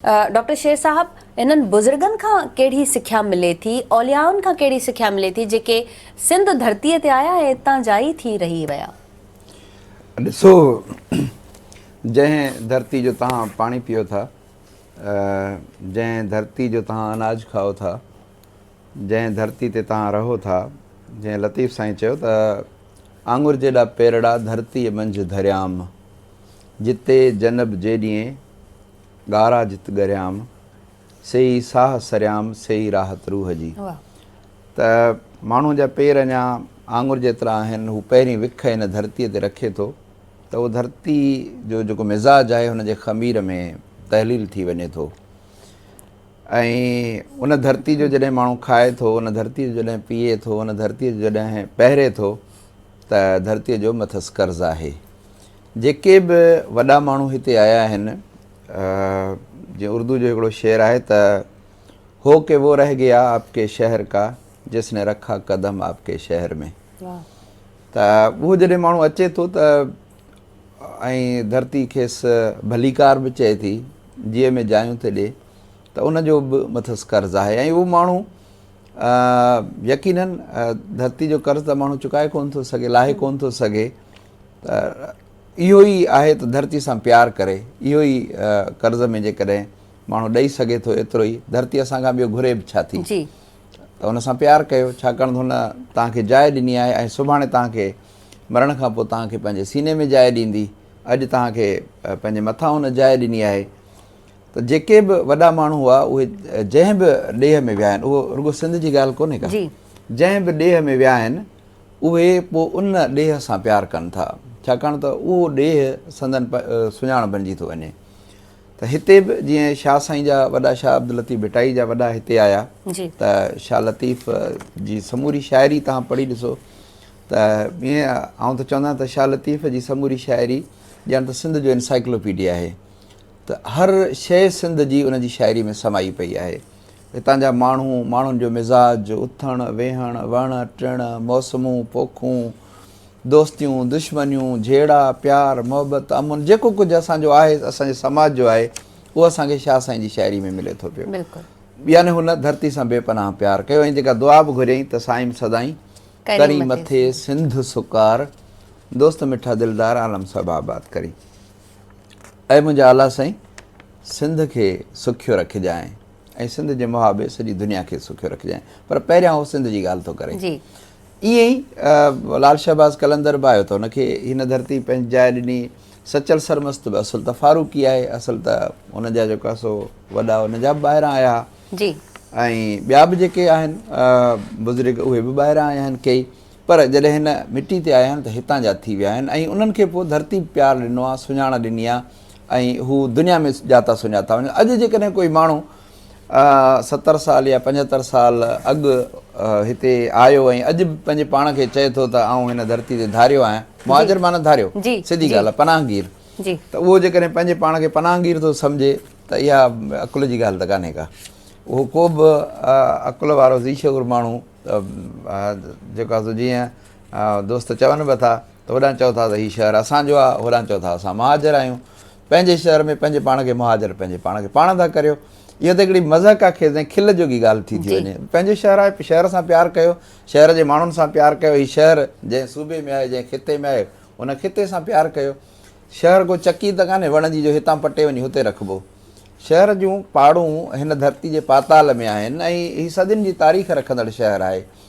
Doctor شير صاحب انهن بزرگن کان ڪهڙي سکيا ملي ٿي، اوليائن کان ڪهڙي سکيا ملي ٿي جيڪي سنڌ ڌرتيء تي آيا ۽ اتان جا ئي ٿي رهي ويا؟ ڏسو جنهن ڌرتي جو توهان پاڻي پيئو ٿا، جنهن ڌرتي جو توهان اناج کائو ٿا، جنهن ڌرتي تي توهان رهو ٿا، جنهن لطيف سائين چيو ته آڱر جيڏا پيرڙا ڌرتيء منجهه ڌريام، جتي جنب جيڏيين ڳارا جت ڳريام، سيئي ساهه سريام، سيئي راحت روح جي. ته ماڻهوء جا پير اڃا آڱر جيترا آهن، هو پهرين وک هن ڌرتيء تي رکي ٿو ته اهو ڌرتي جو جيڪو مزاج آهي هن جي خمير ۾ تحليل ٿي وڃي ٿو ۽ ان ڌرتي جو جڏهن ماڻهو کائي ٿو، ان ڌرتيء جو جڏهن پيئي ٿو، ان ڌرتيء جو جڏهن پهري ٿو ته ڌرتيء جو مٿس قرض آهي. جيڪي به وڏا ماڻهو هتي آيا آهن، جيئن اردو جو هڪڙو شعر آهي ته هو ڪي وو رهه گيا آپ ڪي شهر ڪا جس ني رکا قدم آپ ڪي شهر ۾ ته اهو جڏهن ماڻهو اچي ٿو ته ۽ ڌرتي کيس ڀليڪار به چئي ٿي جيء ۾ جايون ٿي ڏي ته ان جو به مٿس قرض آهي ۽ اهو ماڻهو يقينن ڌرتي جو قرض ته ماڻهو چڪائي ڪونه ٿو سگهي لاهي ڪونه ٿو سگهي ته اهو ئي آهي ته ڌرتي سان پيار ڪري اهو ئي قرض ۾ جيڪڏهن ماڻهو ڏئي سگهي ٿو ايترو ئي ڌرتي اسان کان ٻيو گهري به ڇا ٿي جي ته ان سان پيار ڪيو ڇاڪاڻ ته هن توهان کي جاء ڏني آهي ۽ سڀاڻي توهان کي مرڻ کان پوء توهان کي پنهنجي سيني ۾ جاء ڏيندي اڄ توهان کي پنهنجي مٿان هن جاء ڏني آهي ته جيڪي به وڏا ماڻهو هئا اهي جنهن به ڏيهه ۾ ويا آهن اهو رڳو سنڌ جي ڳالهه ڪونهي ڪا جنهن به ڏيهه ۾ ويا آهن اهي پوء ان ڏيهه سان پيار ڪن ٿا، ڇاڪاڻ ته اهو ڏيهه سندن سڃاڻ بنجي ٿو وڃي. ته هتي به جيئن شاهه سائين جا وڏا شاهه عبداللطيف ڀٽائي جا وڏا هتي آيا ته شاهه لطيف جي سموري شاعري توهان پڙهي ڏسو ته ائين آئون ته چوندو آهيان ته شاهه لطيف جي سموري شاعري ڄڻ ته سنڌ جو انسائيڪلوپيڊيا آهي ته هر شيء سنڌ جي ان جي شاعري ۾ سمائي پئي آهي. هتان جا ماڻهو، ماڻهن جو مزاج، اٿڻ، ويهڻ، وڻ، ٽڻ، موسمون، پوکون، دوستيون، دشمنيون، جهيڙا، پيار، محبت، امن جيڪو ڪجهه اسان جو آهي، اسان جي سماج جو آهي، اهو اسان کي شاهه سائين جي شاعري ۾ ملي ٿو پيو. يعني هن ڌرتي سان بي پناهه پيار ڪيو ۽ جيڪا دعا به گهريائين ته سائين سدائين ڪرين مٿي سنڌ سڪار، دوست مٺا دلدار عالم سڀ آباد ڪرين. اي منهنجا الله سائين! سنڌ کي سکيو رکجانء ۽ سنڌ جي محابي سڄي دنيا کي سکيو رکجانء پر پهريان هو سنڌ جي ڳالهه ٿو ڪري. ائين ئي لال شهباز قلندر به آيو ته هن کي هن ڌرتي پنهنجي جاء ڏني. سچل سرمست به اصل ته فاروقي آهي، اصل ته هن جا جيڪو آهي سو وڏا هن جا به ٻاهران آيا ها. ۽ ٻيا به جيڪي آهن بزرگ اهي به ٻاهران آيا آهن ڪيئي. پر جڏهن هن مٽي تي آيا آهن ته هتان جا ٿي ويا آهن ۽ انهن کي پوء ڌرتي به پيار ڏنو آهي، سڃاڻ ڏني آهي ۽ هو دنيا ۾ ڄاتا سڃاتا وڃن. اڄ جيڪڏهن ڪوئي ماڻهو 70 سال يا 75 سال اڳ هتي آيو ۽ اڄ به پنهنجي پاڻ کي چئي ٿو ته آئون هن ڌرتي تي ڌاريو آهيان، مهاجر معنيٰ ڌاريو، سڌي ڳالهه آهي، پناهگير، ته اهو جيڪڏهن پنهنجي پاڻ کي پناهگير ٿو سمجهي ته اها عقل جي ڳالهه ته ڪانهي ڪا. اهو ڪو به عقل وارو ذي شعور ماڻهو جيڪو آهي سو جيئن دوست چون به ٿا ته هوڏانهن چئو ٿا ته هي شهر اسان جو آهي هوڏانهن چئو ٿا اسان مهاجر آهيون پنهنجي شهر ۾ پنهنجي پاڻ کي مهاجر پنهنجي پاڻ کي پاڻ ٿا ڪريو اهو ته هڪڙي مذهق آ خيز ۽ کل جوڳي ڳالهه ٿي ٿي وڃي پنهنجو شهر آهي شهر سان پيار ڪيو شهر جي ماڻهن سان پيار ڪيو هي شهر جنهن صوبي ۾ آهي جنهن خطي ۾ آهي ان خطي سان پيار ڪيو شهر ڪو چڪي ته ڪانهي وڻ جي جو هتان پٽي وڃي هتي رکبو شهر جون پاڙون هن ڌرتي جي پاتال ۾ آهن ۽ هي صدين جي تاريخ رکندڙ شهر آهي.